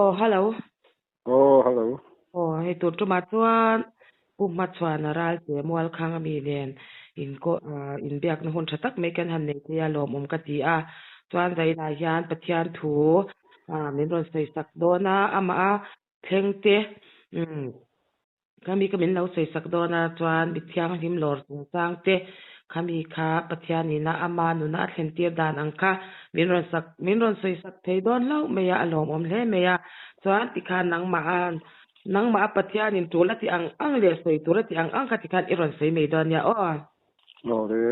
Aw hello. Aw hello. Aw hei tur tumah chuan Pu Hmachhuana Ralte Mualkhang ami nen inbiakna hun tha tak mai kan han nei thei a lawmawm ka ti a. Chuan vawiinah hian Pathian thu min rawn sawisak dawn a, amah a thleng te Khami kha min lo sawisak dawn a, chuan mi thianghlim lawr chungchang te, khami kha Pathianin a ama nuna a thlentir dan ang kha min rawn sak, min rawn sawisak thei dawn hlauh mai a, a lawmawm hle mai a. Chuan tikhan nangmah a, nangmah a Pathianin tul a ti ang ang leh sawi tur a ti ang ang kha tikhan i rawn sawi mai dawn nia aw. Aw le.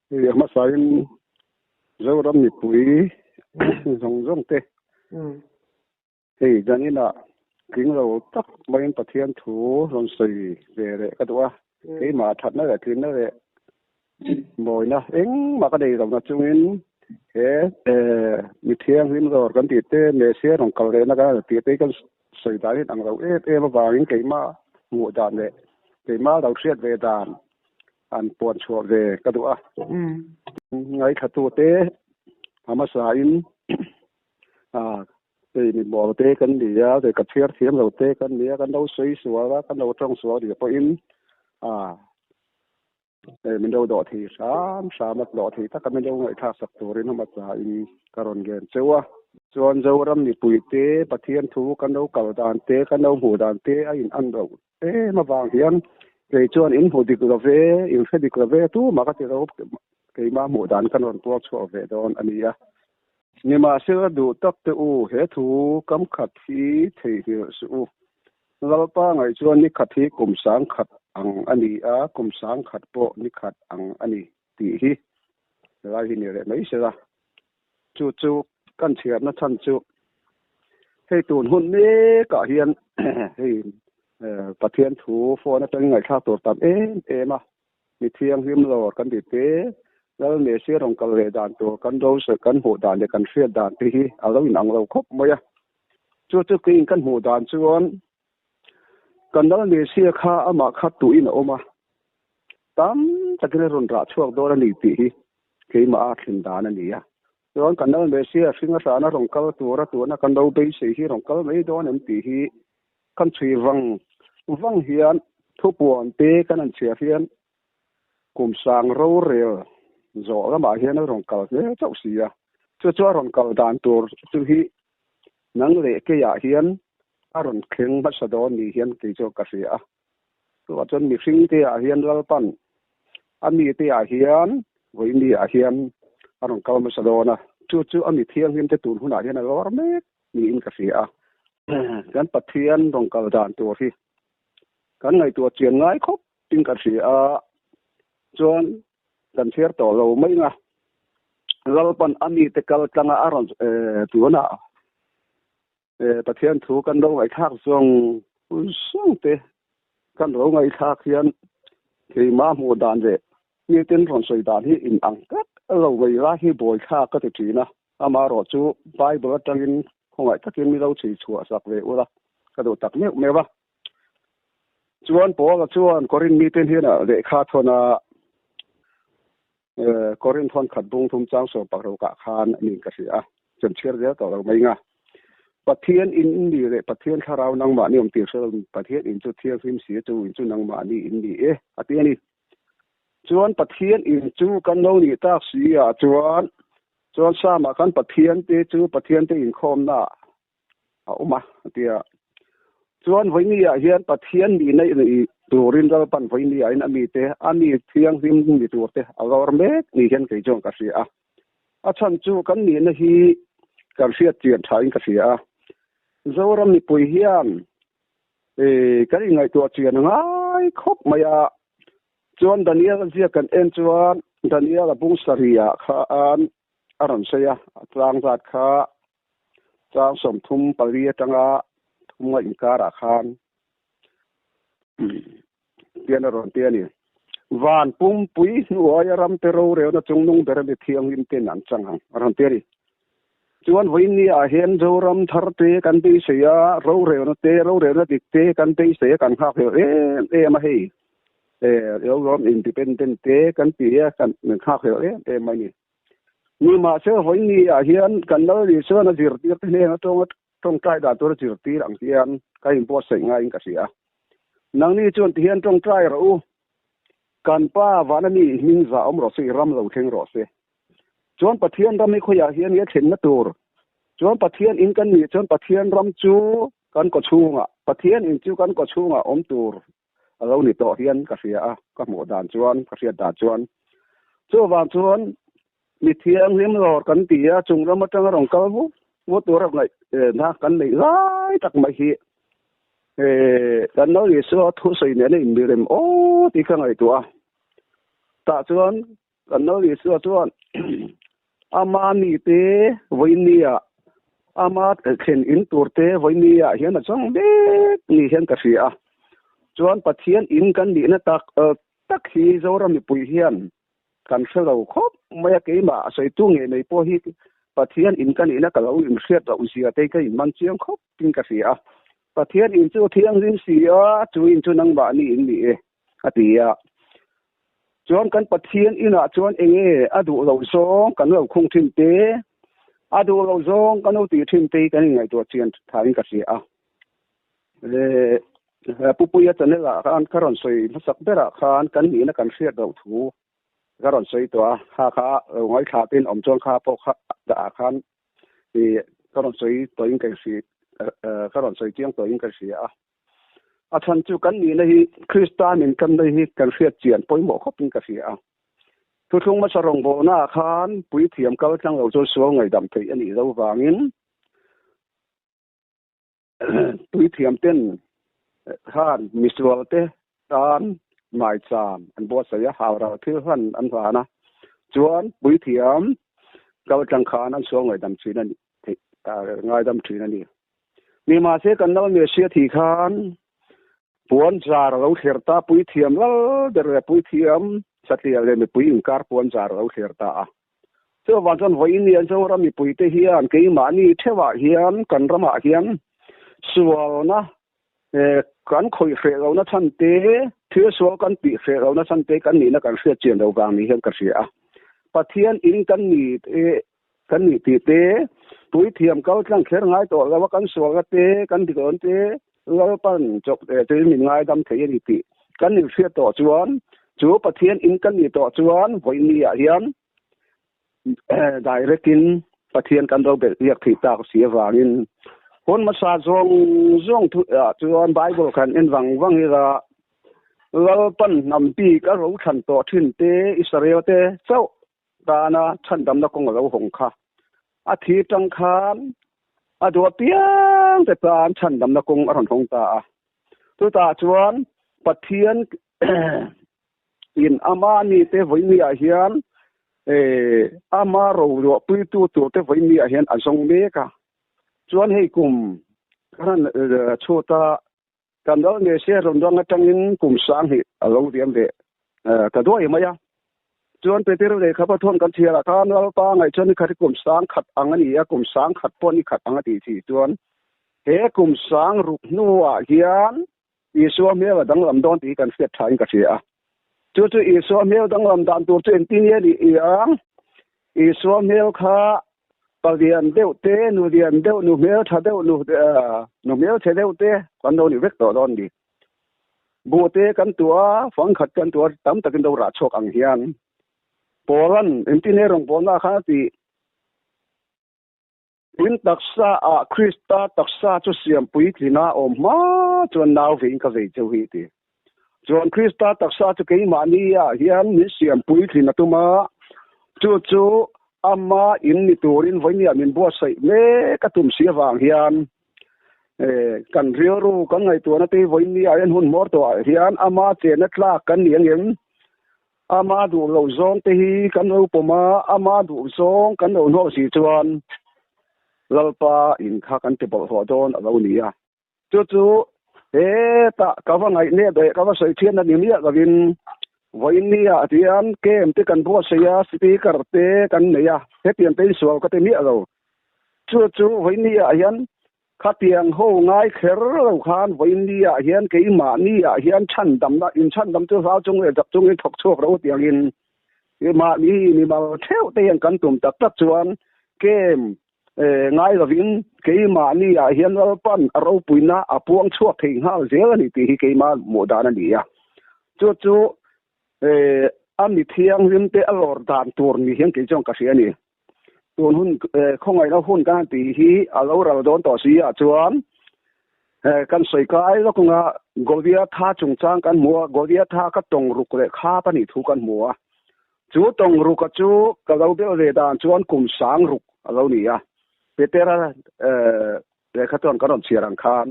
Hei a hmasain Zoram mipui zawng zawng te. Hei zaninah tling lo tak maiin Pathian thu rawn sawi ve leh ka duh a, keimah thatna leh tlinna leh mawina engmah ka nei lohna chungin he mi thianghlim lawr kan tih te, Messiah rawn kal lehna kan tih te hi kan sawi dan in ang lo em em avangin keimah hmuh dan leh keimah lo hriat ve dan an puan chhuah ve ka duh a. Ngaithlatute a hmasain Hei mi mawl te kan ni a, hei ka chhiar thiam lo te kan ni a, kan lo sawi sual a, kan lo tawng sual dih pawhin hei min lo dawh thei hram hram a, dawh thei taka min lo ngaihthlak sak turin hmasa in ka rawn ngen cheu a. Chuan Zoram mipui te Pathian thu kan lo kal dan te, kan lo hmuh dan te a in an loh em avang hian kei chuan in hmu dik lo ve, in hre dik lo ve tumah ka ti lo, keimah hmuh dan kan rawn tuar chhuah ve dawn a ni a. Nimahsela duh tak te u, he thu kam khat hi theihnghilh suh u. Lalpa ngaih chuan ni khat hi kum sang khat ang a ni a, kum sang khat pawh ni khat ang a ni tih hi helai hi ni leh mai sela. Chu chu kan chhiarna chhan chu hei tun hun mekah hian hei Pathian thu phone atangin ngaihthlak tur tam em em a. Mi thianghlim lawr kan ti te, Lal Messi rawn kal leh dan tur kan ro sawi kan hmuh dan leh kan hriat dan te hi a lo inang lo khawp mai a. Chu chu keiin kan hmuh dan chuan kan Lal Messi kha amah kha tuin a awm a, tam takin a rawn rah chhuak dawn a ni tih hi keimah a thlen dan a ni a. Chuan kan Lal Messi a hring ahrana rawn kal tura tuna kan ro beisei hi rawn kal mai dawn em tih hi Kan chhui vang vang hian thupuan te kan han chhiar hian kum sang rorel zawh lamah hian a rawn kal hle chauh si a. Chu chu a rawn kal dan tur chu hi nang leh keiah hian a rawn thleng hmasa dawn ni hian kei chu ka hria a. Chuvah chuan mihring te ah hian Lalpan a mi te ah hian vawiin ah hian a rawn kal hmasa dawn a. Chu chu a mi thianghlim te tun hunah hian a lawr mek niin ka hria a. Kan Pathian rawn kal dan tur hi kan ngaihtuah chian ngai khawp in ka hria a, chuan kan chhiar tawh lo mai nga. Lalpan a mite kal tlanga a rawn tuna Pathian thu kan lo ngaihthlak zawng zawng te kan lo ngaihthlak hian keimah hmuh dan leh miten rawn sawi dan hi in ang tak lo mai lai hi buaithlak ka ti thin a. Amaherawh chu Bible atangin khawngaih takin mi lo chhui chhuah sak ve ula ka duh tak meuh meuh a. Chuan Paula chuan Korinth mite hnenah lehkha thawn a, Korinth thawn khat bung thum chang sawm pakh rokah khan a nin ka hria a, chuan chhiar zel tawh lo mai nga. Pathian in ni leh Pathian thlarau nangmahni awm tir hre lo, Pathian in chu thianghlim si a, chu in chu nangmahni in ni e, a ti a ni. Chuan Pathian in chu kan lo nih tak si ah chuan chuan Psalm ah khan Pathian te chu Pathian te inkhawmna ah a awm a a ti a. Chuan vawiini ah hian Pathian nihna i turin Lalpan vawiini ah hian a mite a mi thianghlim ni tur te a lawr mek ni hian kei chuan ka hria a. A chhan chu kan nihna hi kan hriat chian tha in ka hria a. Zoram mipui hian kan inngaihtuah chian a ngai khawp mai a. Chuan Daniel a ziak kan en chuan Daniel a bung sarih ah khan a rawn sawi a, a tlang zat kha chang 34 atanga thum nga inkarah khan tian a rawn ti a ni. Van pumpui hnuaia ramte rorelna chungnung ber a mi thianghlim ten an chang ang a rawn ti a ni. Chuan vawiin ni ah hian Zoram thar te kan beisei a, rorelna te, rorelna dik te kan beisei a, kan nghak hlel em em a hei. Zoram independent te kan ti a, kan nghak hlel em em mai ni. Nimahse vawiin ah hian kan Lal Isuan a zirtir te hnen atanga tawngtai dan tur a zirtir ang hian ka inbuatsaih ngaiin ka hria. Nangni chuan tihian tawngtai rawh u, Kan Pa vana mi hming za awm rawh se, i ram lo thleng rawh se. Chuan Pathian ram hi khawiah hian nge thlenna tur? Chuan Pathian in kan nih chuan Pathian ram chu kan kawchhungah, Pathian in chu kan kawchhungah awm tur a lo ni tawh hian ka hria a, ka hmuh dan chuan, ka hriat dan chuan. Chuvang chuan mi thianghlim lawr kan ti a, chung ram atanga rawn kal vut vut tura ngaihna kan neih lai tak mai hi kan lo Isua thusawi nena inbirem aw tih ka ngaihtuah a. Tah chuan Kan Lal Isua chuan ama mite vawinia ama thlen in turte vawinia hian a chang mek ni hian ka hria a. Chuan Pathian in kan nihna tak tak hi Zoram mipui hian kan hre lo khawp mai a, keimah a sawitu ngei mai pawh hi Pathian in ka nihna ka lo inhriat loh zia te ka inman chiang khawp in ka hria a. Pathian in chu thianghlim si a, chu in chu nangmahni in ni e, a ti a. Chuan kan Pathian inah chuan enge a duh loh zawng kan lo khung thin te, a duh loh zawng kan lo tih thin te hi kan inngaihtuah chian thain ka hria a. Le Pupuia channel ah khan ka rawn sawi hmasak berah khan kan nihna kan hriat loh thu ka rawn sawi tawh a, kha kha lo ngaithla ten awm chuan kha pawh kha ah khan i ka rawn sawi tawhin ka hria ka rawn sawi chiang tawhin ka hria a. A chhan chu kan nihna hi Krista min kanna hi kan hriat chian pawimawh khawpin ka hria a. Thuthlung hmasa rawngbawlnaah khan puithiam kal tlang lo chuan sual ngaihdam theih a nih loh vangin puithiam ten khan misual te tan maicham an buatsaih a, haural thil hlan an hlan a, chuan puithiam kal tlang khan an sual ngaihdam thin a ni ngaidam thin a ni. Nimahse kan nau Messia thi khan puan zar a lo thler ta, puithiam lal ber leh puithiam satliah leh mipui inkar puan zar a lo thler ta a. Chuvang chuan vawiin hian Zoram mipuite hian keimahni theuhah hian kan ramah hian sualna kan khawih hreh lohna chhan te, thil sual kan tih hreh lohna chhan te kan nihna kan hriat chian loh vang ni hian ka hria a. Pathian in kan ni te Kan nih tih te, puithiam kal tlang kher ngai tawh lo a kan sualna te, kan dikawm te Lalpan chawp leh tuin min ngaidam thei a ni tih kan inhriat tawh chuan chu Pathian in kan nih tawh chuan vawiin ah hian direct in Pathian kan lo belh biak theih tak si avangin hun hmasa zawng zawng thu ah chuan Bible kan en vang vang ila Lalpan hnam bik a ro thlan tawh thin te Israel te chauh tana chhandamna kawng a lo hawng kha. A thi tang khan a duh apiang te tan chhandamna kawng a rawn hawng ta a. Chutah chuan Pathian in ama nite vawinia hian ama roluahpuitu turte vawinia hian a zawng mek a. Chuan hei kum kan han chhut a, kan ral nge se rawn rang atangin kum sang hi a lo riam ve ta duai mai a. Chuan Peter lehkha pathawn kan chhiarah khan Lalpa ngaih chuan ni khat hi kum sang khat ang a ni a, kum sang khat pawh ni khat ang a tih si chuan he kum sang ruk hnuah hian Isua hmel a danglam dawn tih hi kan hriat thain ka hria a. Chu chu Isua hmel danglam dan tur chu engtin nge ni iang? Isua hmel kha pa lian deuh te, nu lian deuh, nu hmel tha deuh, nu nu hmel chhe deuh te kan lo ni vek tawh dawn ni. Buh te kan tuah a, fang khat kan tuah tam takin lo rah chhuak ang hian Paula'n engtin nge rawngbawlna khan a tih? Tin, taksa ah Krista taksa chu siam puitlina awm hma chuan nau veiin ka vei cheu hi ti. Chuan Krista taksa chu keimahni ah hian min siam puitlin a tum a, chu chu ama in ni turin vawinia min buatsaih mek a tum si avang hian kan rilru kan ngaihtuahna te hi vawinia hian hun hmawr tawh ah hian ama chenna tlak kan ni ang em? Ama duh loh zawng te hi kan lo pawm a, ama duh zawng kan lo hnawh si chuan Lalpa in kha kan ti bawlhhlawh dawn a lo ni a. Chu chu hetah ka va ngaih nep leh ka va sawi thian a ni miah lovin vawiin niah hian camp te kan buatsaih a, speaker te kan nei a, hetiang te insual ka ti miah lo. Chu chu vawiin niah hian Khatiang ho ngai kher lo khan vawiin ah hian keimahni ah hian chhandamna, inchhandam chu hlau chung leh zak chungin thawk chhuak ro tiangin Mahni mimal theuh te hian kan tum tak tak chuan kem ngai lovin keimahni ah hian Lalpan a ropuina a puang chhuak thei nghal zel a ni tih hi keimah hmuh dan a ni a. Chu chu a mi thianghlim te a lawr dan tur ni hian kei chuan ka hria a ni. Tun hun khawngaihna hun kan han tih hi a lo ral dawn tawh si ah chuan kan sawi kai lawk anga Goliatha chungchang kan hmu a, Goliatha ka tawng ruk leh khap a nih thu kan hmu a. Chu tawng ruka chu ka lo belh ve dan chuan kum sang ruk a lo ni a. Petera lehkha chuan kan rawn chhiar ang khan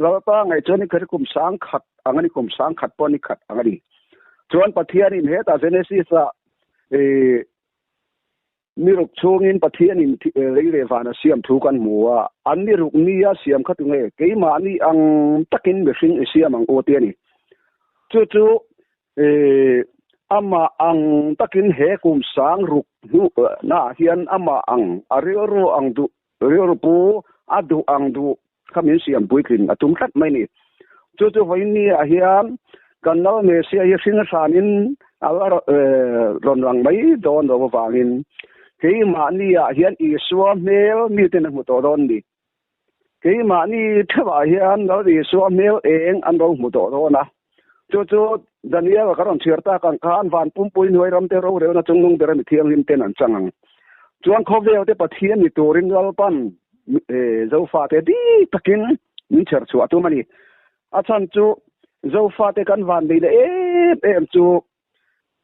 Lalpa ngaih chuan ni khat hi kum sang khat ang a ni, kum sang khat pawh ni khat ang a ni. Chuan Pathianin hetah Genesis-ah Ni ruk chhungin Pathianin lei leh van a siam thu kan hmu a, an ni ruk nia siam kha tunge? Keimahni ang takin mihring i siam ang u ti a ni. Chu chu amah ang takin he kum sang ruk hnuhnaah hian amah ang a rilru ang duh rilru pu a duh ang duh kha min siam puitlin a tum tlat mai ni. Chu chu vawiinniah hian kan Lal Messiah hi hring hranin a la rawn lang mai dawn lo avangin keimahniah hian Isua hmel miten an hmu tawh dawn ni. Keimahni theuhah hian Lal Isua hmel eng an lo hmu tawh dawn a. Chu chu Daniel ka rawn chhiar tak ang khan van pumpui hnuai ramte rorelna chungnung bera mi thianghlim ten an chang ang. Chuan khawvel te Pathian ni turin Lalpan Zofate dik takin min chher chhuah tum a ni. A chhan chu Zofate kan van nei leh em em chu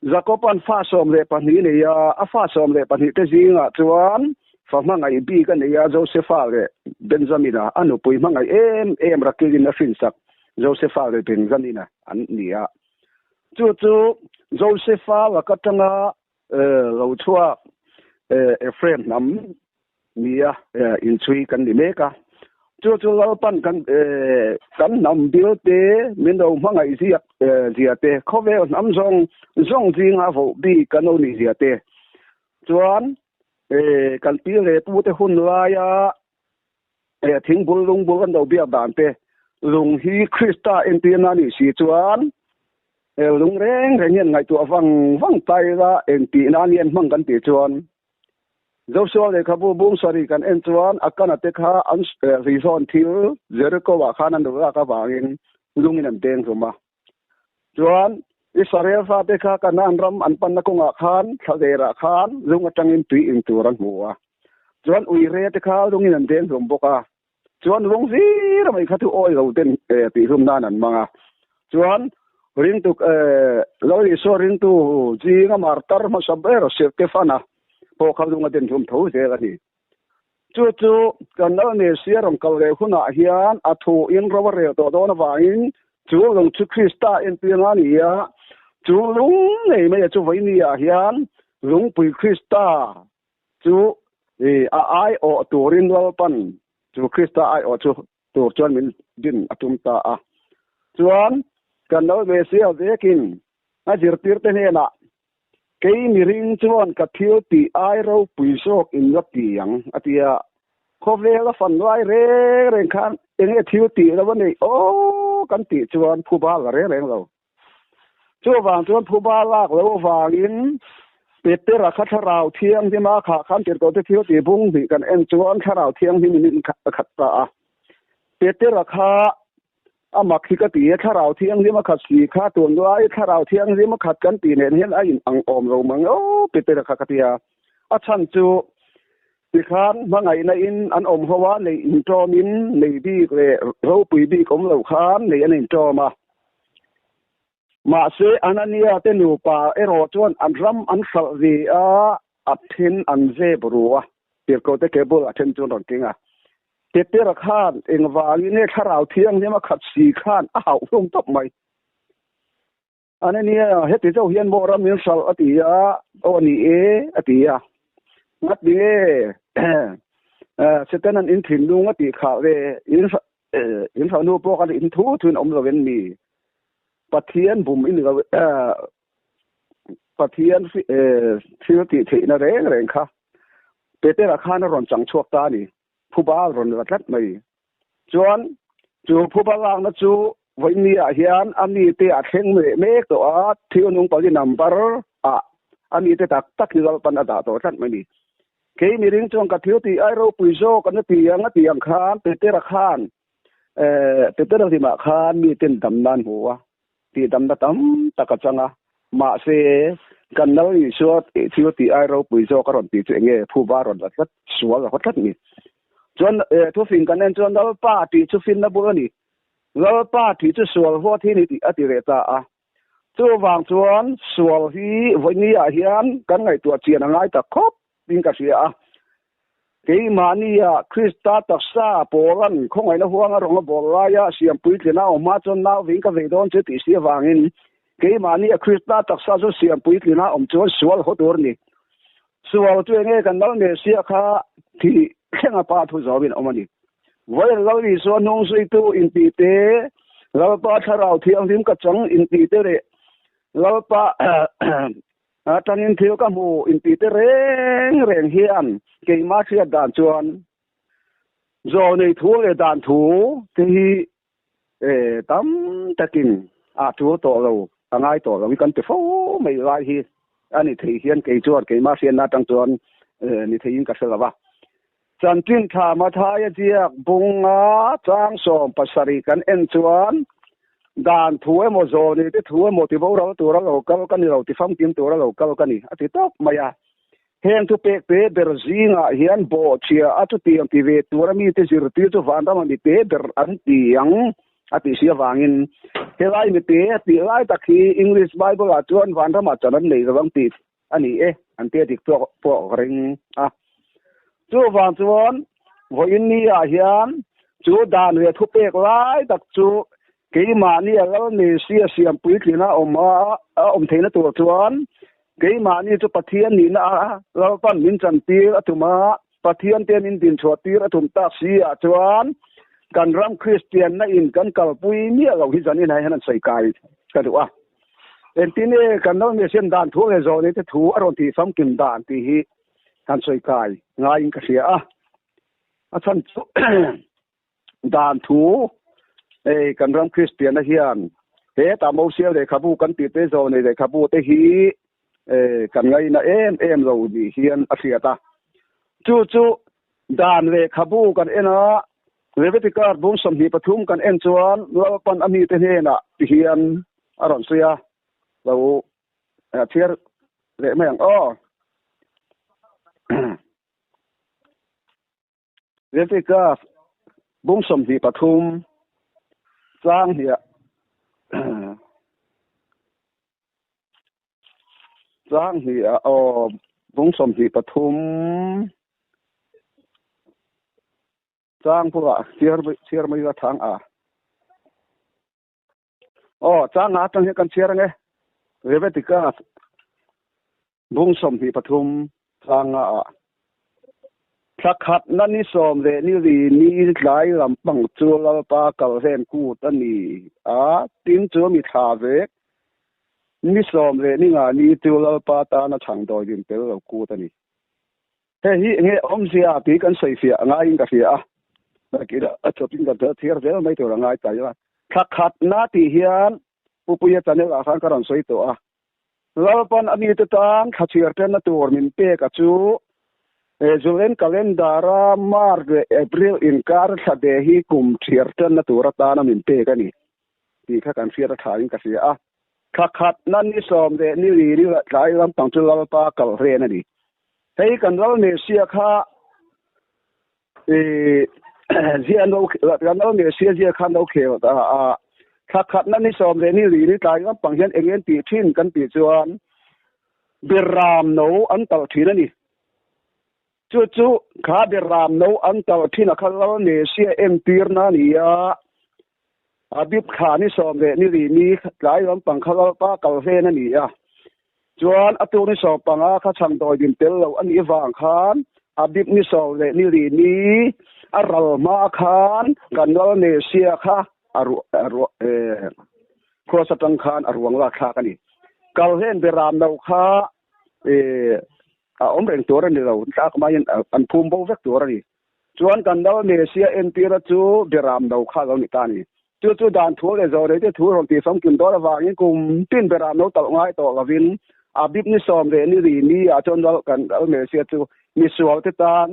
Jakoban fa 12 nei a, a fa 12 te zingah chuan fa hmangaih bik a nei a, Josefa leh Benjamina, a nupui hmangaih em em Rakilin a hrinsak Josefa leh Benjamina an ni a. Chu chu Josefa lak atanga lo chhuak Ephraim hnam Nia, inchhui kan ni mek a. Chu chu Lalpan kan kan hnam bil te min lo hmangaih ziak zia te, khawvel hnam zawng zawng zinga voh bik kan lo nih zia te chuan kan pi leh pu te hun laia thingbul lungbul an lo biak dan te lung hi Krista entirna a nih si chuan lung reng reng hian ngaihtuah vang vang ta ila engtihna a nia hmang kan tih chuan Joshua lehkhabu bung sarih kan en chuan Akana te kha an rizawn thil Jericho-ah khan an lo lak avangin lungin an deng hlum a. Chuan Israel fate kha Kanaan ram an panna kawngah khan thlalerah khan lung atangin tui in tur an hmu a. Chuan uire te kha lungin an deng hlum bawk a. Chuan lung zir mai kha chu awi lo ten tihhlum nan an hmang a. Chuan ringtu Lal Isua ringtu zinga martar hmasa ber Stefana pawh kha lung a den hlum tho zel a ni. Chu chu kan Lal Mesia rawn kal leh hunah hian a thu in ro a rel tawh dawn avangin chu lung chu Krista entir a ni a, chu lung ngei mai a chu vawinia hian lungpui Krista Chu a aiawh turin Lalpan chu Krista aiawh chu tur chuan min din a tum ta a. Chuan kan lo Messiah vekin a zirtirte hnenah, Kei miring chuan ka thil tih ai ropui zawk in la ti ang, a ti a. Khawvel a fan lai reng reng khan enge thil tih lo a neih aw kan tih chuan phuba la reng reng lo. Chuvang chuan phuba lak lo avangin Petera kha Thlarau Thianghlima khah khan tirhkohte thil tih bung hnih kan en chuan Thlarau Thianghlim in in a khat ta a. Petera kha a mak hi ka ti e, Thlarau Thianghlim a khat si kha tun lai Thlarau Thianghlim a khat kan tih nen hian a in ang awm lo mang aw Petera kha ka ti a. A chhan chu Tikhan hmangaihna in an awm ho a, nei intawm in nei bik leh ropui bik awm lo khan nei an intawm a. Mahse Anania te nupa erawh chuan an ram an hralh ve a, a then an zep ru a, tirhkoh te ke bul a then chu an rawn keng a. Petera khan engvangin nge Thlarau Thianghlim a khat si khan a hauh hlum tawp mai. Anania, heti chauh hian maw ram in hralh a ti a, aw a ni e a ti a. Ngati nge Setanan in thinlung a tih khah ve, in hralh hnu pawh khan in thu thuin awm lo en mi? Pathian bum i ni lo, Pathian thil tih theihna reng reng kha Petera khan a rawn chang chhuak ta a ni, phuba a rawn la tlat mai. Chuan chu phuba lakna chu vawinia hian a mite a thleng leh mek tawh a, thil nung pali number ah. A mite tak tak hi Lalpan a dah tawh tlat mai ni. Kei miring chuan ka thil tih ai ropui zawk an ti ang a tih ang khan Petera khan Petera hlimah khan miten damna an hmu a, tihdamna tam tak a chang a. Mahse, kan Lal Isua thil tih ai ropui zawk a rawn tih chu eng nge phuba a rawn la tlat, sual a haw tlat ni. Chuan thufing kan en chuan Lalpa tih chu finna bul a ni. Lalpa tih chu sual huat hi ni tih a ti leh ta a. Chuvang chuan sual hi vawiini ah hian kan ngaihtuah chian a ngai ta khawp in ka hria a. Keimahnia Krista taksa Paula'n khawngaihna huanga rawng a bawl laia siam puitlina a awm hma chuan nau veiin ka vei dawn chu tih si avangin keimahnia Krista taksa chu siam puitlina a awm chuan sual haw tur a ni. Sual chu enge kan Lal Messiah kha thih thleng a pa thu zawmin a awm a ni. Vawiin Lal Isua hnung zuitu intih te, Lalpa Thlarau Thianghlim ka chang intih te leh Lalpa atangin thil ka hmu intih te reng reng hian keimah hriat dan chuan zawnei thu leh dan thu te hi tam takin a tul tawh lo, a ngai tawh lo hi kan ti fo mai lai hi a ni thei hian kei chuan keimah hriatna atang chuan ni theiin ka hre lo va. Chanchin tha Mathaia ziak bunga chang 17 kan en chuan dan thu emaw zawni te thu emaw ti boral tura lo kal ka ni lo, ti famkim tura lo kal ka ni a ti tawp mai a. Heng thupek te ber zingah hian bawhchhia a chutiang ti ve tura mite zirtir chu vanrama mite ber an ti ang a tih si avangin helai mite a tih lai tak hi English Bible ah chuan vanramah chan an nei lo ang tih a ni e an tia dik tawk pawh ka ring a. Chuvang chuan vawiin ni ah hian chu dan leh thupek lai tak chu keimahni a Lal Messia siam puitlina awm a awm theihna tur chuan Keimahni chu Pathian nihna a Lalpan min chantir a tum a, Pathian te min dinchhuah tir a tum tak si ah chuan kan ram Kristianna in kan kalpui miah lo hi zanin ah hian an sawi kai ka duh a. Engtin nge kan lo Mesian dan thu leh zawh neite thu a rawn tih famkim dan tih hi han sawi kai ngaiin ka hria a. A chhan chu Dan thu, Hei kan ram Kristianna hian hetah Mosia lehkhabu kan tih te Zawnei lehkhabu te hi kan ngaina em em lo ni hian a hriat a. Chu chu dan lehkhabu kan en a, Leviticus bung 23 kan en chuan Lalpan a mite hnenah ti hian a rawn sawi a, lo chhiar leh mai ang aw. Leviticus bung 23 chang hniah chang hniah aw bung 23 chang pawh chhiar chhiar mai a thang a aw chang a atang hian kan chhiar ange Leviticus Bung 23 changa ah thla khatna ni sawm leh ni ri ni tlai lampang chu Lalpa kalhen kut a ni a, tin chu mi thla vek ni sawm leh ni nga ni chu Lalpa tana chhang dawiin tel lo kut a ni. Hei hi enge awmzia tih kan sawifiah ngaiin ka hria a, nakina a chawpin kan thiar zel mai tur a ngai ta ila. Thla khatna tih hian Pupuia channel ah khan ka rawn sawi tawh a, Lalpan a mite tan thlachhiar tenna tur min pek a chu Julian calendar-a March leh April inkar thla de hi kum chhiar tenna tur atana min pek a ni tih kha kan hriat a thain ka hria a. Thla khatna ni sawm leh ni li ni tlai lampang chu Lalpa kal hren a ni. Hei kan Lal Messia kha zia no kan Lal Messia zia khan lo khel a thla khatna ni sawm leh ni li ni tlai lampang hian eng en tih thin kan tih chuan Beram no an talh thin a ni. Chu chu kha beram no an talh thin a kha Lal Messia entirna a ni a. Abib thla ni sawm leh ni li ni tlai lampang kha Lalpa kal hlen a ni a. Chuan a tu ni sawm panga kha chhang dawi din tel lo a nih vang khan Abib ni sawm leh ni li ni a ral hma khan kan Lal Messia kha a Kraws atang khan a ruang lak thlak a ni. Kal hlen beram no kha a awm reng tur a ni lo, tlak maiin an phum bo vek tur a ni. Chuan kan Lal Messia entira chu beram no kha lo ni ta a ni. Chu chu dan thu leh zawh rei te thu rawn tih famkim dawn avangin kum tin beram no talh ngai tawh lovin Abib ni sawm leh ni ri ni ah chuan lal kan lal Messia chu misual te tan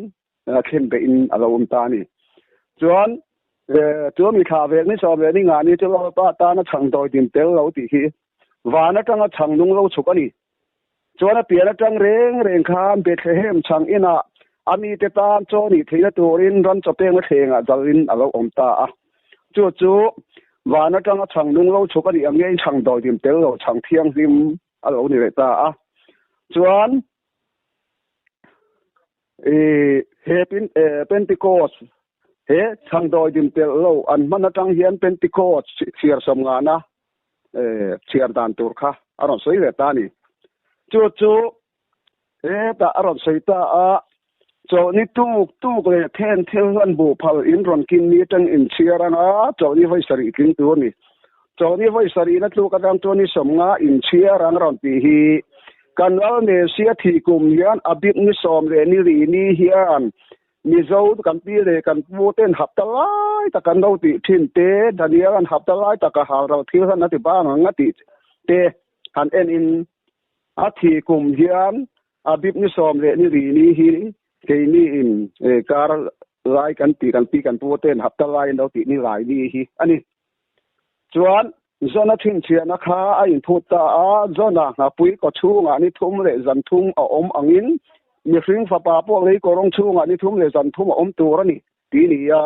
thlen beh in a lo awm ta a ni. Chuan chu mi thlah vek ni sawm leh ni ngah ni chu Lalpa tana chhang dawi din tel lo tih hi van atanga chhang nung lo chhuk a ni. Chuan a pian atang reng reng khan Bethlehem chhang inah a mite tan chaw nih theihna turin ram chawpeng a thlengah jalin a lo awm ta a. Chu chu van atanga chhang nung lo chhuk a nih ang ngeiin chhang dawidim tel lo chhang thianghlim a lo ni leh ta a. Chuan he Pentecost he chhang dawidim tel lo an hman atang hian Pentecost chhiar sawm ngana chhiar dan tur kha a rawn sawi ve ta a ni. Chu chu hetah a rawn sawi ta a, Chawlhni tuk tuk leh then thil hlan buh phal in rawn kin ni atang in chhiar ang a, chawlhni vawi sarih tling tur a ni. Chawlhni vawi sarihna tluk atang chuan ni sawmnga in chhiar ang rawn tih hi kan lal Messia thih kum hian a bik ni sawm leh ni ri ni hian Mizo kan pi leh kan pu ten hapta lai tak an lo tih thin te, Daniel an hapta lai taka hal ral thil han a ti bang ang a tih te han en in a thih kum hian a bip ni sawm leh ni ri ni hi keini in kar lai kan tih kan pi kan pu ten hapta lai an lo tih ni lai ni hi a ni. Chuan Zona chhinchhiahna kha a inphut ta a, Zona nghapui kaw chhungah ni thum leh zan thum a awm angin mihring fapa pawh lei kawrawng chhungah ni thum leh zan thum a awm tur a ni ti ni a.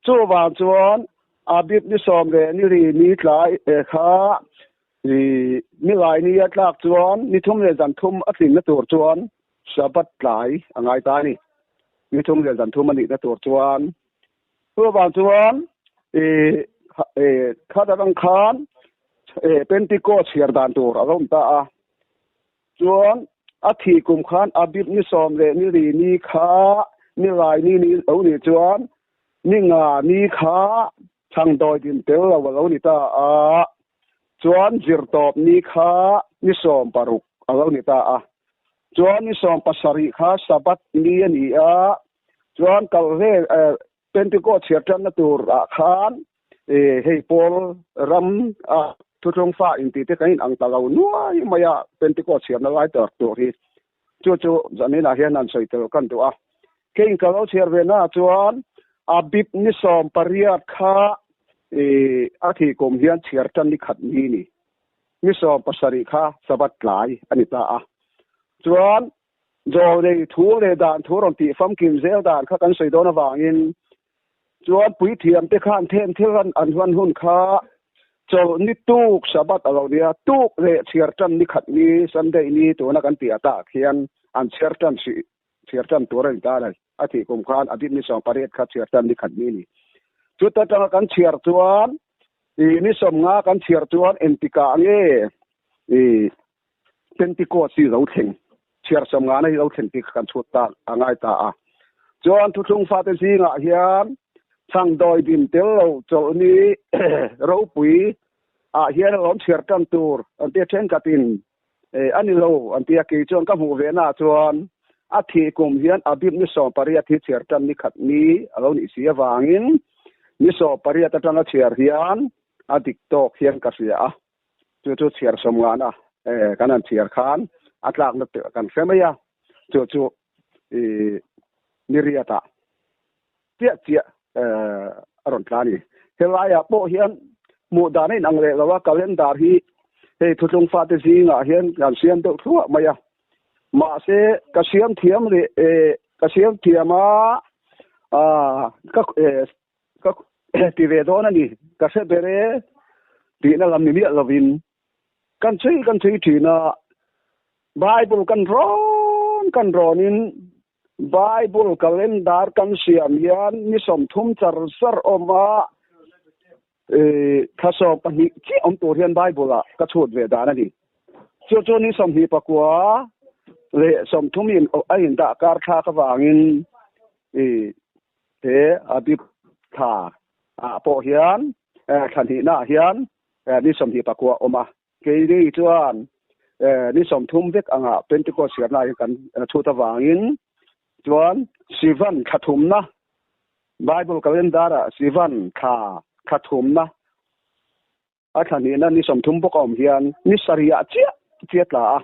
Chuvang chuan Abib ni sawm leh ni ri ni tlai kha ni lai ni a tlak chuan ni thum leh zan thum a tlinna tur chuan Sabbath tlai a ngai ta a ni. Ni thum leh zan thum a nihna tur chuan Chuvang chuan khat atang khan Pentecost chhiar dan tur a lo awm ta a. Chuan a thih kum khan Abib ni sawm leh ni ri ni kha ni lai ni ni lo nih chuan ni nga ni kha chhangdawi din tel lo a lo ni ta a. Chuan zirtawp ni kha ni sawm paruk a lo ni ta a. Chuan ni sawm pasarih kha Sabbath ni a ni a. Chuan kal ve Pentecost chhiar tanna tur ah khan hei pawl ram a thuthlung fa inti te kan in ang ta lo nuai mai a Pentecost chhiarna lai tur tur hi chu chu zanin ah hian han sawi tel kan duh a. Kei ka lo chhiar ve na ah chuan a bip ni sawm pariat kha a thih kum hian chhiar tan ni khat ni ni ni sawm pasarih kha Sabbath tlai a ni ta a. Chuan Zawlnei thu leh dan thu rawn tih famkim zel dan kha kan sawi dawn avangin chuan puithiamte khan then thil an an hman hun kha chawlhni tuk Sabbath a lo nia, tuk leh chhiar tan ni khat ni Sunday ni tuna kan tih atah khian an chhiar tan hrih chhiar tan tur a ni ta a ni. A thih kum khan a dip ni sawm pariat kha chhiar tan ni khat ni a ni. Chuta tanga kan chhiar chuan i ni sawmnga kan chhiar chuan engtikah nge i Pentecost hi lo thleng, chhiar sawm ngana hi lo thleng tih kha kan chhut ta a ngai ta a. Chuan thuthlung fate zingah hian chhangdawi dim tel lo chawlhni ropui ah hian a lawm chhiar tan tur an tia thenkhatin a ni lo an tia kei chuan ka hmuh ve na chuan a thih kum hian Abib ni sawm pariat hi chhiar tan ni khat ni a lo nih si avangin ni sawm pariat atanga chhiar hian a dik tawk hian ka hria a. Chu chu chhiar sawm ngana kan han chhiar khan a tlakna kan hre mai a, chu chu i niriata chiah chiah a rawn tla a ni. Helaiah pawh hian hmuh dan a inang leh lo a, calendar hi hei thutlung fate zingah hian kan siam deuh thluah mai a, mahse ka siam thiam leh ka siam thiam a ka Ka ti ve dawn a ni, ka hre ber e tihna lam ni miah lovin kan chhui kan chhui thin a, Bible kan rawn kan rawnin Bible calendar kan siam hian ni sawmthum char char awm a, thla sawm pahnih chiah awm tur hian Bible ah ka chhut ve dan a ni. Chu chu ni sawmhnih pakua leh sawmthum in a indah kar thlak avangin He Abib thla ah pawh hian thla hnihna ah hian ni sawmhnih pakua a awm a. Keini chuan ni sawmthum vek anga Pentecost siamna ah hian kan chhut avangin chuan Sivan thla thumna, Bible calendar ah Sivan thla thla thumna a thla hnihna ni sawmthum bawk a awm hian ni sarih ah chiah chiah tla a.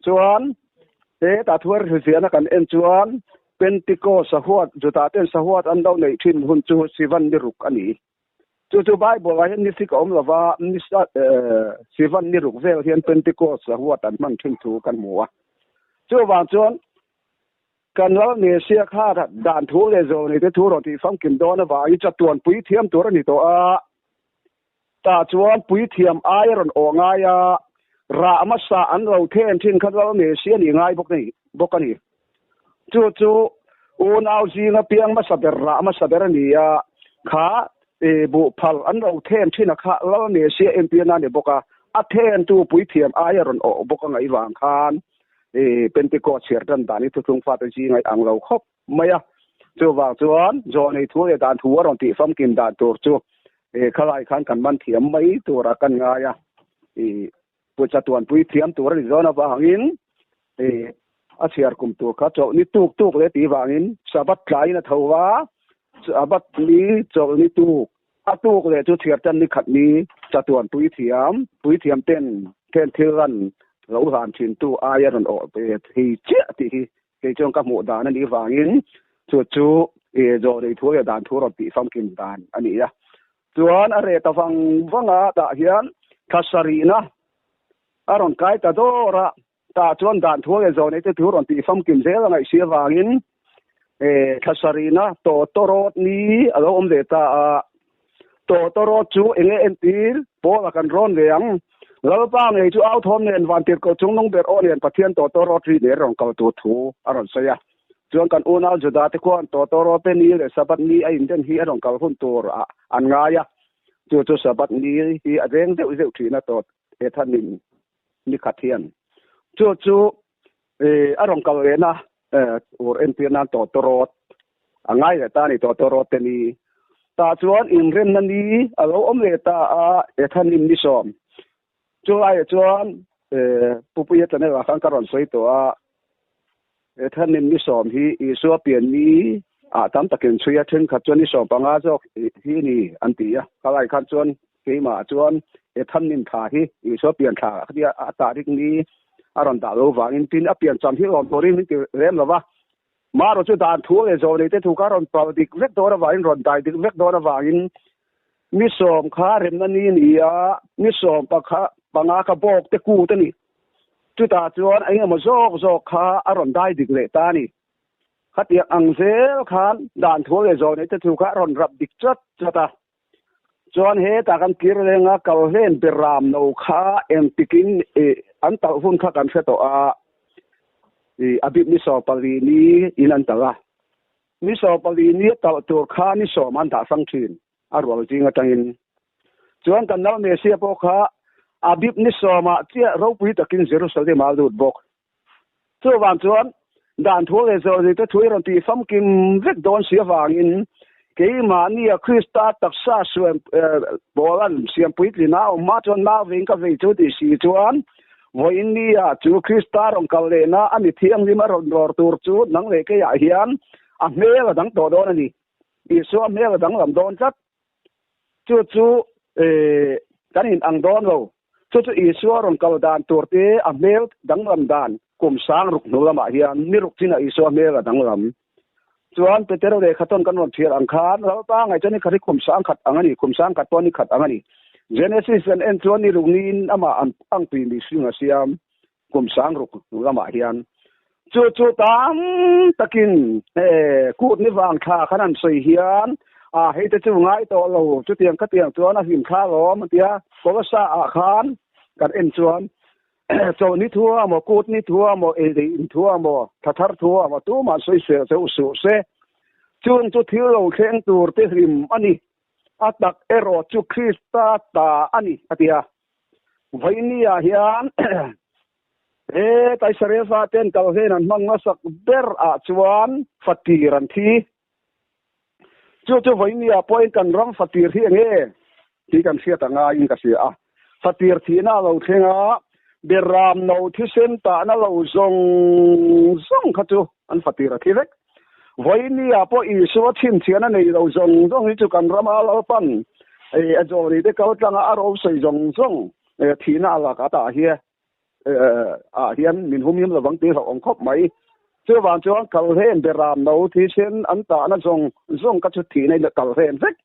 Chuan he ta thuar hrilhfiahna kan en chuan Pentikos sahuat, Juda ten sahuat an lo neih thin hun chu Sivan ni ruk a ni. Chu chu Bible ah hian ni fik a awm lova, ni Sivan ni ruk vel hian Pentikos sahuat an hman thin thu kan hmu a. Chuvang chuan kan lal Mesia kha dan thu leh zawlnei te thu rawn tih famkim dawn avangin chatuan puithiam tur a ni tawh a. Tah chuan puithiam ai a rawn awh ngai a, rah hmasa an lo then thin kha lal Mesia nih ngai bawk ni bawk a ni. Chu chu unau zinga piang hmasa ber rah hmasa ber a ni a, kha buhphal an lo then thin a kha lal Mesia entir na a ni bawk a, a thentu puithiam ai a rawn awh bawk a ngaih vang khan Pentecost chhiar tan dan hi thuthlung fate zinga i ang lo khawp mai a. Chuvang chuan Zawnei thu leh dan thu a rawn tih famkim dan tur chu khalai khan kan man thiam mai tura kan ngai a. Pucha tuanpui thiam tur a ni zawn avangin a chhiar kum tur kha chawlh ni tuk tuk leh tih vangin Sabbath tlaiin a tho va, Sabbath ni chawlh ni tuk a tuk leh chu chhiar tan ni khat ni chatuan puithiam puithiam ten ten thil ran lo hlan thin tu aia rawn awh ve thei chiah tih hi kei chuan ka hmuh dan a nih vangin chu chu zawh nei thu leh dan thu rawn tih famkim dan a ni a. Chuan a reh ta vang vang a tah hian thla sarihna a rawn kai ta dawr a, tah chuan dan thu leh zawh nei te thu rawn tih famkim zel a ngaihsi avangin thla sarihna tawtawrawt ni a lo awm ve ta a. Tawtawrawt chu eng nge entir Paula kan rawn ve ang. Lalpa ngei chu au thawm nen vantirhkoh chungnung ber aw nen Pathian tawtawrawt ri nen rawn kal tur thu a rawn sawi a. Chuan kan unau Juda te khuan tawtawrawt te ni leh Sabbath ni a inden hi a rawn kal hun tur ah an ngai a. Chu chu Sabbath ni hi a veng zeuh zeuh thin a tawt he thanin ni khat hian. Chu chu a rawn kal lehna tur entir nan tawtawrawt a ngai leh ta a ni tawtawrawt te ni. Tah chuan inremna ni a lo awm leh ta a he thanin ni sawm. Chu laiah chuan Pupuia channel ah khan ka rawn sawi tawh a, he thanin ni sawm hi Isua pian ni ah tam takin chhui a, thenkhat chuan ni sawm panga zawk hi ni an ti a. Khalai khan chuan keimah chuan he thanin thla hi Isua pian thla khatia a tarik ni a rawn dah lo vangin tin a pian cham hi lawm turin min ti rem lo va. Marawh chu dan thu leh zawh nei te thu kha rawn pal dik vek dawn avangin rawn dai dik vek dawn avangin Ni sawm kha remna ni a ni a, ni sawm pakha panga kha bawk te kut a ni. Chutah chuan eng emaw zawk zawk kha a rawn dai dik leh ta a ni. Khatiang ang zel khan dan thu leh zawh neih te thu kha a rawn rap dik chat chat a. Chuan hetah kan kir lenga kal hlen beram no kha engtikin an talh hun kha kan hre tawh a, a bik ni 14 ni in an talh a. Ni 14 ni a talh tur kha ni sawm an dah hrang thin a rual zing atangin. Chuan kan nau Mesia pawh kha Abib ni sawmah chiah ropui takin Jerusalem ah a lut bawk. Chuvang chuan dan thu leh zawhni te thu i rawn tih famkim vek dawn si avangin keimahnia Krista taksa suan Paula'n siam puitlin a awm hma chuan nau veiin ka vei chu tih si chuan Vawiin nia chu Krista rawn kal lehna a mi thianghlim a rawn rawr tur chu nang leh keiah hian a hmel a dang tawh dawn a ni. Isua hmel a danglam dawn tlat. Chu chu kan in ang dawn lo. Chu chu Isua rawn kal dan tur te a hmel danglam dan kum sang ruk hnu lamah hian ni ruk chinah Isua hmel a danglam. Chuan Petero lehkha tawn kan rawn chhiar ang khan Lalpa ngaih chuan ni khat hi kum sang khat ang a ni, kum sang khat pawh ni khat ang a ni. Genesis kan en chuan ni ruk niin amah an angpui mihring a siam kum sang ruk lamah hian. Chu chu tam takin kut ni vang thla khan an sawi hian a hei te chu ngai tawh lo chutiang khatiang chuan a hlim thla lawm a tia. Kolosa ah khan kan en chuan Chawh ni thu a maw, kut ni thu a maw, ei leh in thu a maw, thla thar thu a maw, tumah sawi sel chauh suh se. Chung chu thil lo thleng tur te hlim a ni. A tak erawh chu Krista ta a ni, a ti a. Vawinia hian he Kaisarea faten kal hlen an hmang hmasak ber ah chuan fatir an thi. Chu chu vawinia pawhin kan ram fatir hi eng nge tih kan hriat a ngaiin ka hria a. Fatir thihna a lo thleng a, beram no thisen tahna lo zawng zawng kha chu an fatir a thi vek. Vawinia pawh Isua chhinchhiahna nei lo zawng zawng hi chu kan rama Lalpan a zawni te kal tlanga a ro sawi zawng zawng thihna a lakah tah hi. ah hian min humhim lovang tih hlauh awm khawp mai. Chuvang chuan kalhlen beram no thisen an tahna zawng zawng ka chu thihna in a kalhlen vek.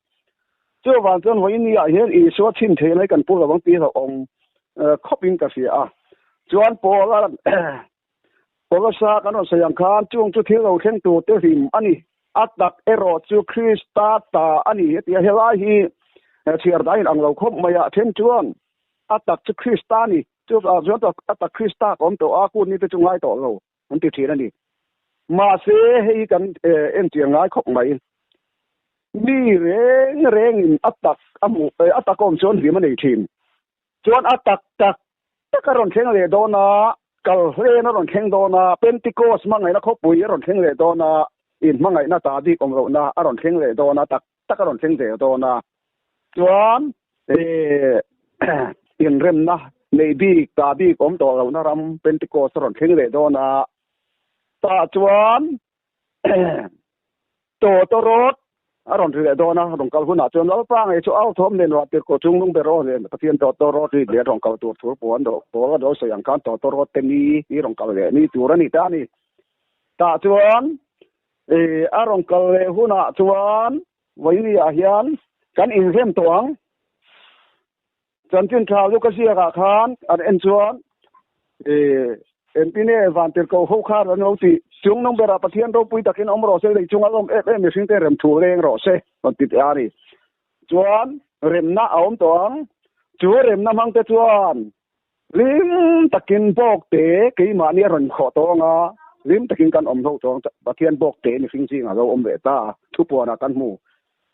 Chuvang chuan vawiin ah hian Isua chhim theihna hi kan pu lovang tih hlauh awm khawpin ka hria a. Chuan Paula Paulasa kan rawn sawi ang khan chung chu thil lo thleng tur te hlim a ni. A tak erawh chu Krista ta a ni a ti a, helai hi chhiar dahin ang lo khawp mai a, then chuan a tak chu Krista a ni. Chuvang chuan a tak Krista ka awm tawh a, kut ni te chu ngai tawh lo an ti thin a ni. Mahse hei hi kan entir ngai khawp mai. Mi reng rengin a tak a hmuh, a tak awm chuan hlim a nei thin. Chuan a tak tak tak a rawn thleng leh dawn a, Kalhlen a rawn thleng dawn a, Pentecost hmangaihna khawpui a rawn thleng leh dawn a, inhmangaihna ta bik awm lohna a rawn thleng leh dawn a, tak tak a rawn thleng zel dawn a. Chuan inremna nei bik ta bik awm tawh lohna ram Pentecost a rawn thleng leh dawn a, tah chuan Tawtawrawt a rawn ri leh dawn a, rawn kal hunah chuan Lalpa ngei chu au thawm nen ruah tirhkoh chung nung ber aw nen Pathian tawtawrawt ri leh rawn kal tur thur puan dawh pawl a lo sawi ang khan tawtawrawt te ni hi rawn kal leh ni tur a ni ta a ni. Tah chuan a rawn kal leh hunah chuan vawiini ah hian kan inrem tawh ang. Chanchin tha Luka ziakah khan an en chuan engtine vantirhkoh ho khan an lo tih chung nung berah Pathian ropui takin awm rawh se, lei chunga lawm em em mihring te rem thu leng rawh se rawn ti teh a ni. Chuan remna a awm tawh ang. Chu remna hmang te chuan hlim takin bawk te keimahni a rawn khawh tawh ang a, hlim takin kan awm ho tawh ang. Pathian bawk te mihring zingah lo awm leh ta a, thupuanah kan hmu.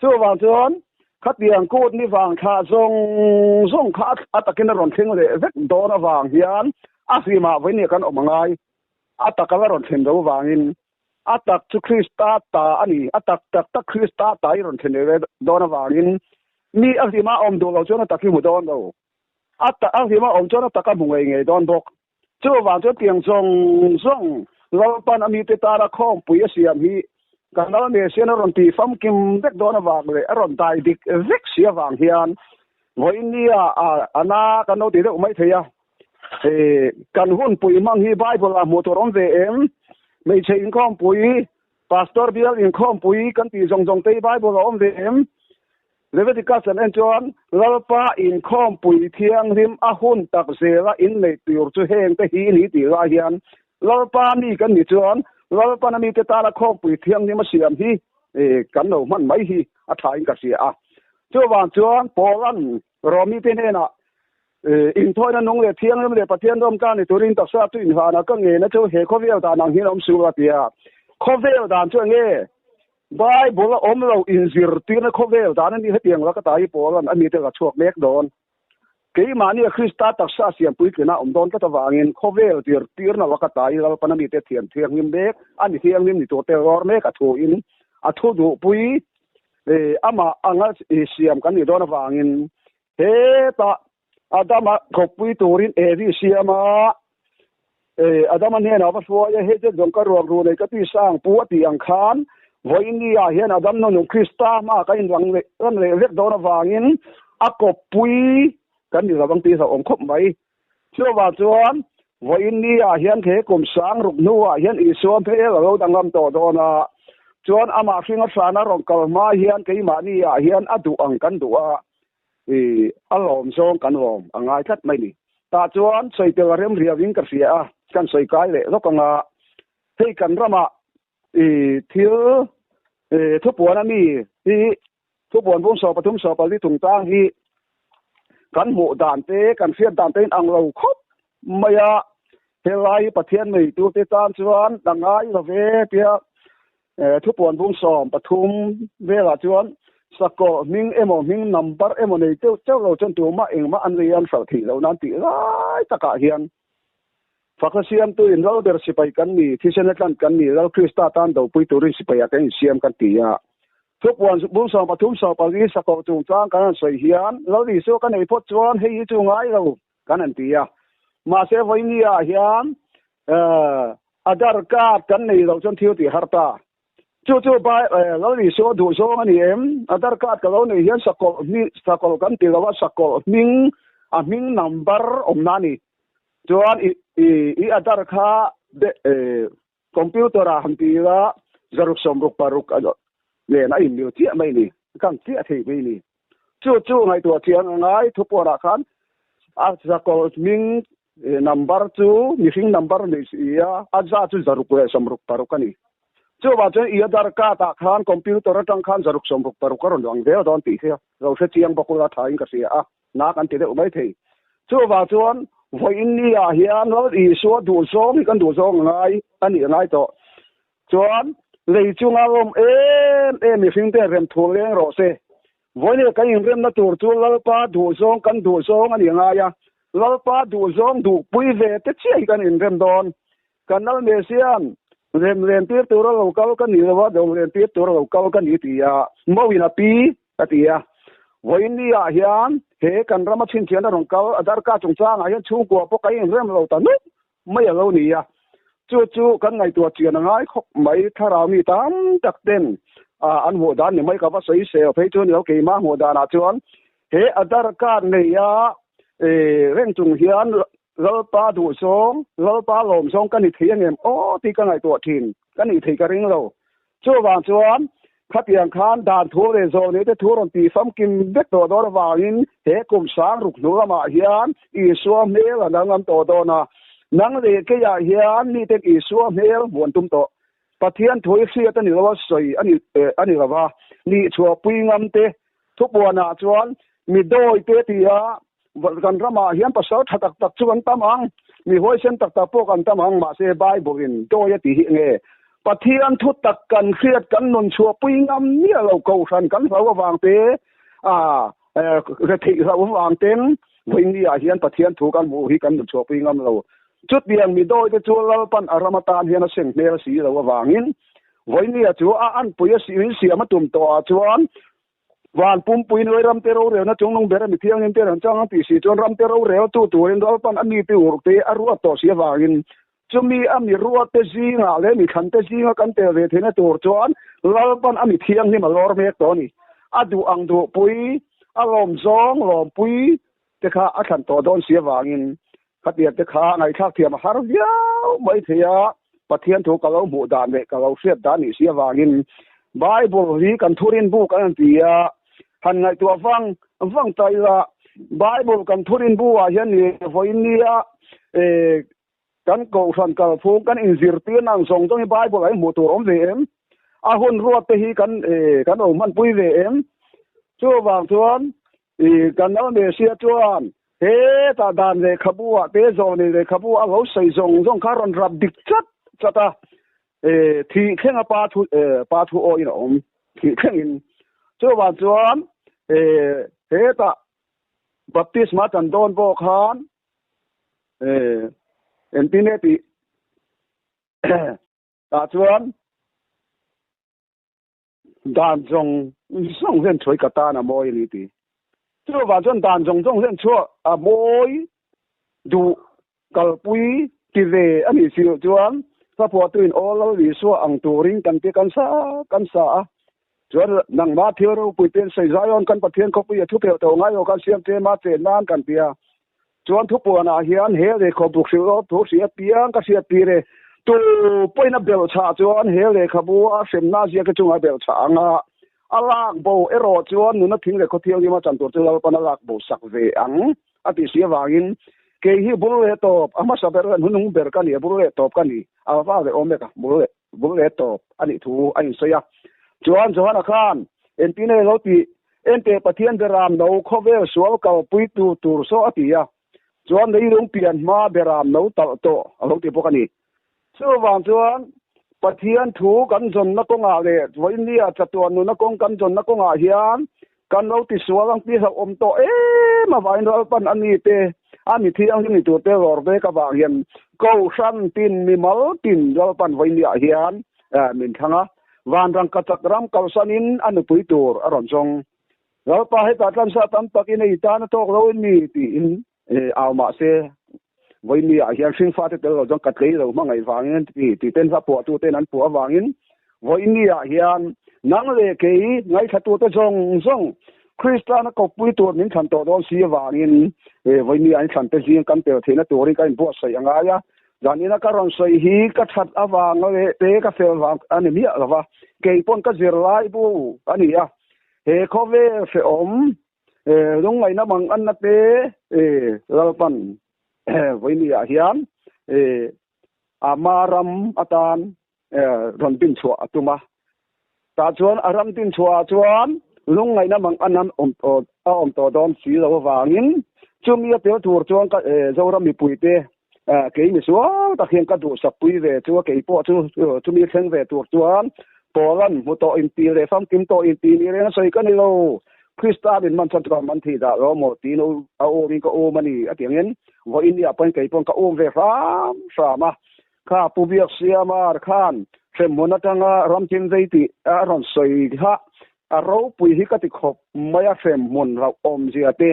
Chuvang chuan khatiang kut ni vang thlah zawng zawng kha a takin a rawn thleng leh vek dawn avang hian a hlimah vawinia kan awm a ngai. A taka la rawn thlen lo vangin a tak chu Krista ta a ni. A tak tak tak Krista ta i rawn thlen leh dawn avangin mi a hlima awm duh lo chuan a tak hi hmu dawn lo. A tak a hlima awm chuan a taka hmu ngei ngei dawn bawk. Chuvang chuan tiang zawng zawng Lalpan a mite tana khawmpui a siam hi kan lal Messian a rawn tih famkim vek dawn avang leh a rawn dai dik vek si avang hian vawiin nia a na kan lo ti deuh mai thei a. Kan hunpui hmang hi Bible ah hmuh tur awm ve em? Hmeichhe inkhawmpui, Pastor bial inkhawmpui kan tih zawng zawng te hi Bible ah awm ve em? Leviticus an en chuan Lalpa inkhawmpui thianghlim a hun tak zela inneih tur chu heng te hi ni tih lai hian Lalpa mi kan ni chuan Lalpan a mite tana khawmpui thianghlim a siam hi kan lo hman mai hi a tha in ka hria a. Chuvang chuan Paula'n Romi te hnenah inthawina nung leh thianghlim leh Pathian rawm tlan ni turin taksa chu inhlan a ka ngena chu he khawvel dan ang hian a awm suh a ti a. Khawvel dan chu enge? Bible a awm lo inzirtirna khawvel dan a ni hetiang laka ta hi Paula'n a mite la chhuak mek dawn. Keimahni a Krista taksa siam puitlina awm dawn tlat avangin khawvel zirtirna laka ta hi Lalpan a mite thiam thianghlim mek a ni thianghlim ni turte lawr mek a thuin a thu duhpui amah anga siam kan nih dawn avangin hetah Adama khawppui turin Evi siam a, Adama hnenah va hruai a, hei te zawng ka ruak ru nei ka ti sang pu a tih ang khan vawiin ah hian Adam nunung Krista hmaah ka inlang leh ran leh vek dawn avangin a kawppui kan ni lovang tih hlauhawm khawp mai. Chuvang chuan vawiin ah hian he kum sang ruk hnuah hian Isua hmel a lo danglam tawh dawn a, chuan amah hringa hrana rawn kal hma hian keimahni ah hian a duh ang kan duh a, I a lawm zawng kan lawm a ngai tlat mai ni. Tah chuan sawi tel a rem riau in ka hria a, kan sawi kai leh lawk ang a. Hei kan ramah i thil i thupuan a mi hi thupuan bung saw pathum saw pali chungchang hi kan hmuh dan te kan hriat dan te in ang lo khawp mai a. Helai hi Pathian neitu te tan chuan a ngai lo ve tia Thupuan bung 13 velah chuan sakawh hming emaw hming number emaw nei teuh teuh lo chuan tumah engmah an lei an hralh theih loh nan tih lai takah hian Fakna siamtuin Lalber sipai kan ni, thisen a tlan kan ni, Lal Krista tan dopui turin sipaiah kan insiam kan ti a. Thupuan bung 13 14 sakawh chungchang kan han sawi hian Lal Isua ka neih phawt chuan hei hi chu ngai lo kan han ti a. Mahse vawinia hian Aadhaar card kan nei loh chuan thil tih har ta. Chu chu Lal Isua duh zawng a ni em? Aadhaar card ka lo neih hian sakawlh hming, sakawlh kan ti lo a, sakawlh hming, a hming number awmna a ni. Chuan i i i adar kha de computer ah han ti ila zaruk sawmruk paruk a nen a inmil chiah mai ni, kan chiah thei mai ni. Chu chu ngaihtuah chiang a ngai thupuanah khan a zakawlh hming number chu mihring number nei si a, a za chu zaruk leh sawmruk paruk a ni. Chuvang chuan i adar card ah khan computer atang khan zaruk sawmruk paruk a rawn lang zel dawn tih hi lo hre chiang bawk ula thain ka hria a. Na kan ti deuh mai thei. Chuvang chuan vawiin ni ah hian Lal Isua duhzawng hi kan duhzawng a ngai a nih a ngai tawh. Chuan lei chunga lawm em em mihring te rem thu leng rawh se. Vawiin kan inremna tur chu Lalpa duhzawng kan duhzawng a nih a ngai a. Lalpa duhzawng duhpui ve te chiah hi kan inrem dawn. Kan Lal Messian rem len tir tura lo kal ka ni lo a, do len tir tura lo kal ka ni ti a, Mauin a pi ka ti a. Vawiin ni ah hian he kan rama chhinchhiahna rawn kal a darkar chungchangah hian chhungkua pawh ka inrem lo ta nuk mai a lo ni a. Chu chu kan ngaihtuah chian a ngai khawp mai, thlarau mi tam tak ten an hmuh dan ni mai ka va sawi sel phei chu ni lo, keimah hmuh danah chuan he a darkar nei a reng chung hian Lalpa duhzawng, Lalpa lawmzawng ka ni thei angem aw tih ka ngaihtuah thin, ka nih thei ka ring lo. Chuvang chuan khatiang khan dan thu leh zawh neite thu rawn tih famkim vek tawh dawn avangin he kum sang ruk hnu lamah hian Isua hmel a danglam tawh dawn a, nang leh keiah hian miten Isua hmel hmuh an tum tawh. Pathian thu i hriat a ni lo a, sawi a ni a ni lo va, nihchhuahpui ngamte thupuanah chuan mi dawite tia Kan ramah hian pasal tha tak tak chu kan tam ang, mi huaisen tak tak pawh kan tam ang, mahse Bible in dawi a tih hi enge? Pathian thu tak kan hriat kan nun chhuahpui ngam miah lo kohhran kan hlau avang te, ah retheih hlau avang ten vawiin ah hian Pathian thu kan hmuh hi kan nun chhuahpui ngam lo. Chutiang mi dawi te chu Lalpan a ram atan hian a seng hmel si lo avangin vawiin ah chu a anpui a siam a tum tawh ah chuan Van pumpui nuai ramte rorelna chungnung ber a mi thianghlim te an chang a tih si chuan ramte rorel tu turin Lalpan a mite urhte a ruat tawh si avangin chumi a mi ruatte zingah leh mi thlante zinga kan tel ve theihna tur chuan Lalpan a mi thianghlim a lawr mek tawh a ni. A duh ang duhpui, a lawmzawng lawmpui te kha a thlan tawh dawn si avangin khatiang te kha ngaihthlak thiam a har viau mai thei a, Pathian thu ka lo hmuh dan leh ka lo hriat dan nih si avangin Bible hi kan thurin bu kan han ti a, han ngaihtuah vang vang ta ila Bible kan thurin bu ah hian ni vawiin nia kan kohhran kalphung kan inzirtirna ang zawng zawng hi Bible ah hi hmuh tur awm ve em? A hun ruat te hi kan kan lo hmanpui ve em? Chuvang chuan kan lo Messiah chuan Hetah dan lehkhabu ah te zawhni lehkhabu a lo sawi zawng zawng kha rawn rap dik chat chat a, thih thleng a pa thu pa thu awhin a awm thih thlengin. Chuvang chuan hetah baptisma chan dawn pawh khan engtin nge tih tah chuan Dan zawng zawng hian chhuai ka tan a mawi a ni ti. Chuvang chuan dan zawng zawng hian chhuah a mawi duh kalpui ti ve a nih si loh chuan hla phuahtuin Aw Lal Isua ang turin kan ti kan sa kan sa a. Chuan nangmah thil ropui te an sawi Zion kan Pathian khawpui a thuphelh tawh ngai lo khan siam tlema chen nan kan ti a. Chuan thupuanah hian he lehkhabu hrilh rawh thu hria piang ka hriat tir e. Tu pawhin a belh chhah chuan he lehkhabu a hremna ziak te chungah a belh chhah ang a, a lak bo erawh chuan nuna thing leh khawthianghlim a chan tur chu Lalpan a lak bo sak ve ang a tih si avangin kei hi bul leh tawp a hmasa ber leh hnunung ber ka ni a, bul leh tawp ka ni a va leh awm vek a, bul leh bul leh tawp a nih thu a insawi a. Chuan Johana khan engtin nge lo tih Enteh Pathian beram no khawvel sual kalpuitu tur saw a ti a, chuan leilung pian hma beram no talh tawh a lo ti bawk a ni. Chuvang chuan Pathian thu kan zawnna kawngah leh vawinia chatuan nuna kawng kan zawnna kawngah hian kan lo tisual ang tih hlauhawm tawh em avangin Lalpan a mite a mi thianghlim ni turte lawr vek avang hian Kohhran tin mimal tin Lalpan vawinia hian min thlang a. Van rangkachak ram kalsanin a nupui tur a rawn zawng. Lalpa hetah tlansa tam takin ei tan a tawk lo in mi tiin au mah se, vawiin ah hian hringfate tel lo chuan ka tlei lo hmangaih vangin ti ti ten hla phuahtu ten an phuah avangin vawiin ah hian nang leh kei ngaithlatute zawng zawng. Kristana kawppui tur min thlan tawh dawn si avangin vawiin an thlan te zing kan tel theihna turin ka inbuatsaih a ngai a. Zanina ka rawn sawi hi ka that avang leh te ka fel vang a ni miah lo va, kei pawn ka zirlai bu a ni a. He khawvel hrehawm lungngaihna mang anna te Lalpan vawiin ah hian ama ram atan rawn din chhuah a tum a. Tah chuan a ram din chhuah ah chuan lungngaihna mang an an awm tawh a awm tawh dawn si lo avangin chumi a tel tur chuan ka Zoram mipuite kei misual tak hian ka duhsak pui ve chu a kei pawh chu chumi thleng ve tur chuan Pawlan hmu tawh inti leh famkim tawh inti ni reng a sawi ka ni lo. Krista min man chuan chutah man thih dah lo maw tiin a um in ka um a ni a ti angin vawiin ni ah pawhin kei pawn ka um ve hram hram a. Kha Pu Biaksiamar khan hremhmun atanga ramthim vei tih a rawn sawi kha a ropui hi ka ti khawp mai a, hremhmun rauh awmzia te,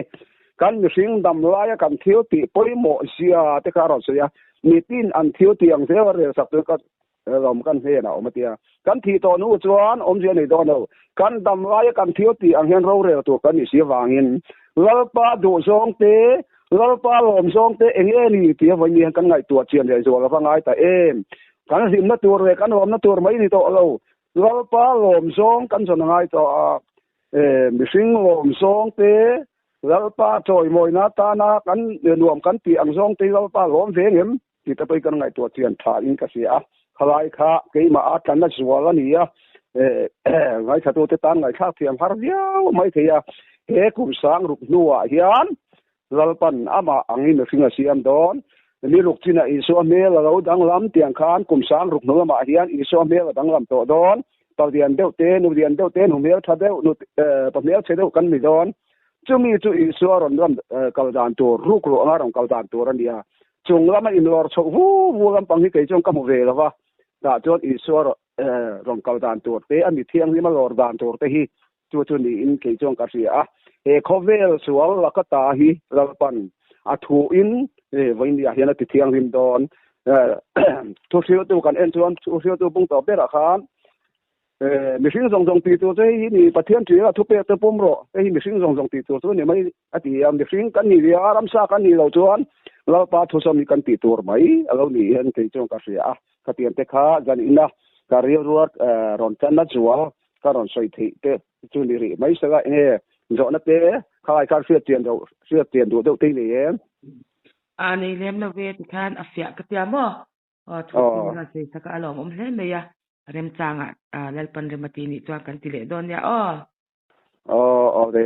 kan mihring dam laia kan thil tih pawimawh zia te kha a rawn sawi a, mitin an thil tih ang zel a rel sak tur ka rawm kan hnenah a awm a tia. Kan thih tawh hnu chuan awmzia nei dawn lo, kan dam laia kan thil tih ang hian rorel tur kan nih si avangin Lalpa duhzawng te, Lalpa lawm zawng te eng nge ni tih a vawi hian kan ngaihtuah chian leh zual ava ngai ta em. Kan hlimna tur leh kan lawmna tur mai ni tawh lo, Lalpa lawm zawng kan zawn a ngai tawh a. Mihring lawm zawng te, Lalpa chawimawina atana kan nuam kan tih ang zawng te hi Lalpa lawm ve ngem tih te pawhin kan ngaihtuah chian tha in ka hria a. Khalai kha keimah a tlanna zual a ni a, ngaithlatute tan ngaihthlak thiam har viau mai thei a. He kum sang ruk hnuah hian Lalpan amah angin mihring a siam dawn. Ni ruk chinah Isua hmel a lo danglam tiang khan kum sang ruk hnu lamah hian Isua hmel a danglam tawh dawn. Pa lian deuh te, nu lian deuh te, nu hmel tha deuh, nu pa hmel chhe deuh kan ni dawn. Chumi chu Isua rawn ram kal dan tur, ruk ruh anga rawn kal dan tur a ni a. Chung lama inlawr chhoh vu vu lampang hi kei chuan ka hmu ve lo va. Tah chuan Isua rawn kal dan tur te, a mi thianghlim a lawr dan tur te hi Chu chu niin kei chuan ka hria a, he khawvel sual laka ta hi Lalpan a thuin vawinia hian a ti thianghlim dawn. Thu hriltu kan en chuan thu hriltu bung tawh berah khan mihring zawng zawng tih tur chu hei hi ni Pathian ṭih a thupek te pawm rawh, hei hi mihring zawng zawng tih tur chu ni mai a ti a, mihring kan nih leh a ramsa kan nih loh chuan Lalpa thusawm hi kan tih tur mai a lo nih hian kei chuan ka hria a, khatiang te kha zanina ka rilruat rawn tlanna zual Ka rawn sawi theih te chu ni rih mai sela enge zawhna te khalai khan hriat chian deuh hriat chian duh deuh te i nei em? A nei lem lo ve ti khan a fiah ka tia maw? Aw thu chu min rawn sawi sak a, a lawmawm hle mai a, remchangah Lalpan Remati nih chuan kan ti leh dawn nia aw. Aw aw le.